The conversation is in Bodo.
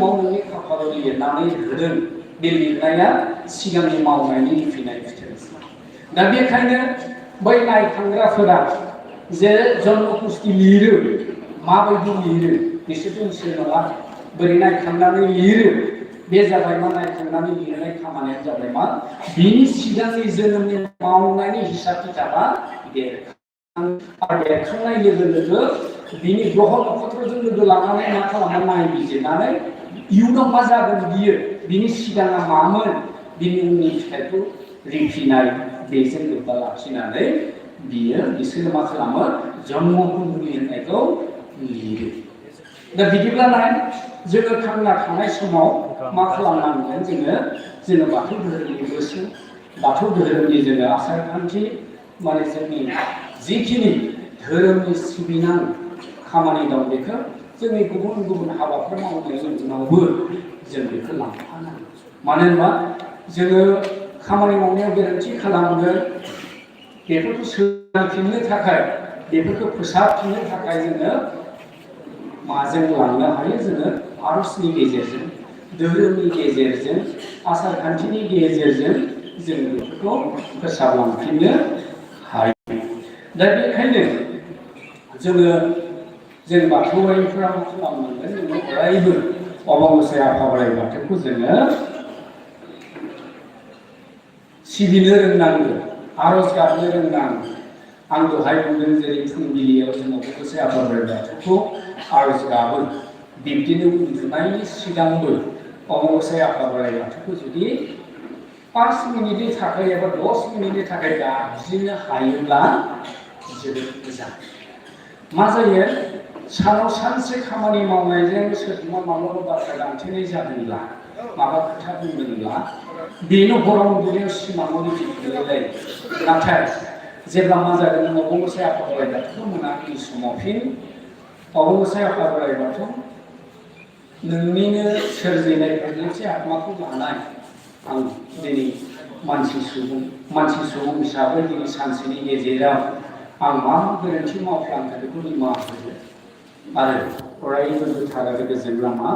मावनायनि खाफालाव लिरनानै होदों बे लिरनाया सिगांनि मावनायनि रिफिनाय फिथाइसो। दा बेखायनो बै नायखांग्राफोरा जे जन्मकुस्थि लिरो माबायदि लिरो बिसोरथ' इसोर नङा, बोरै नायखांनानै लिरो बे जाबाय मा नायखांनानै लिरनाय खामानिया जाबाय मा बिनि सिगांनि जोनोमनि मावनायनि हिसाब खिथाबा बेरखांनाय लोगो लोगो बिनि ग्रह नक्षत्रजों लोगो लानानै मा खालामो नायबिजिरनानै इयुनाव मा जागोन बियो बिनि सिगाङा मामोन बिनि उननि फिथाइखौ रिफिनाय बेजों लोब्बा लाखिनानै बिसोरो मा खालामो जन्म कुन्दुलि होननायखौ लिरो। दा बिदिब्ला नाय जोङो थांना थानाय समाव मा खालामनांगोन जोङो बाथौ धोरोमनि बोसोन बाथौ धोरोमनि जोङो आसार खान्थि माने जोंनि जिखिनि धोरोमनि सिबिनां खामानि दं बेखौ जोंनि गुबुन गुबुन हाबाफोर मावनायनि उनावबो जों बेखौ लांफानांगौ। मानो होनबा जोङो खामानि मावनायाव गोरोन्थि खालामगोन बेफोरखौ सोलायफिननो थाखाय बेफोरखौ फोसाबफिननो थाखाय जोङो माजों लांनो हायो जोङो आरजनि गेजेरजों धोरोमनि गेजेरजों आसार खान्थिनि गेजेरजों जों बेफोरखौ फोसाबलांफिननो हायो। दा बेखायनो जों बाथौआरिफोरा मा खालामनांगोन जोङो अरायबो अबंगसाय आफा बोराइ बाथौखौ जोङो सिबिनो रोंनांगोन आरज गाबनो रोंनांगोन। आं दहाय बुंदों जेरै फुंबिलियाव जों अबंगसाय आफा बोराइ बाथौखौ आरज गाबो बिब्दिनो उन्दुनायनि सिगांबो अबंगसाय आफा बोराइ बाथौखौ जुदि 5 मिनिटनि थाखाय एबा 10 मिनिटनि थाखाय गाबज्रिनो हायोब्ला जोबोद मोजां। मा जायो सानाव सानसे खामानि मावनायजों सोरजोंबा माब्लाबा बाथ्रा दान्थेनाय जादोंब्ला माबा खोथा बुंदोंब्ला बेनो हराव उन्दुनायाव सिमाङाव रिफिफिनलायलायो। नाथाय जेब्ला मा जागोन नों अबंगसाय आफा बोराइ बाथौखौ मोनाबिलि समाव फिन अबंगसाय आफा बोराइ बाथौ नोंनिनो सोरजिनाय मोनसे आत्माखौ लानाय आं दिनै मानसि सुबुं हिसाबै दिनै सानसेनि गेजेराव आं मा गोरोन्थि मावफ्लांखो बेखौ निमाहा होदो आरो अरायबो गोथार आरो गोजोन लामा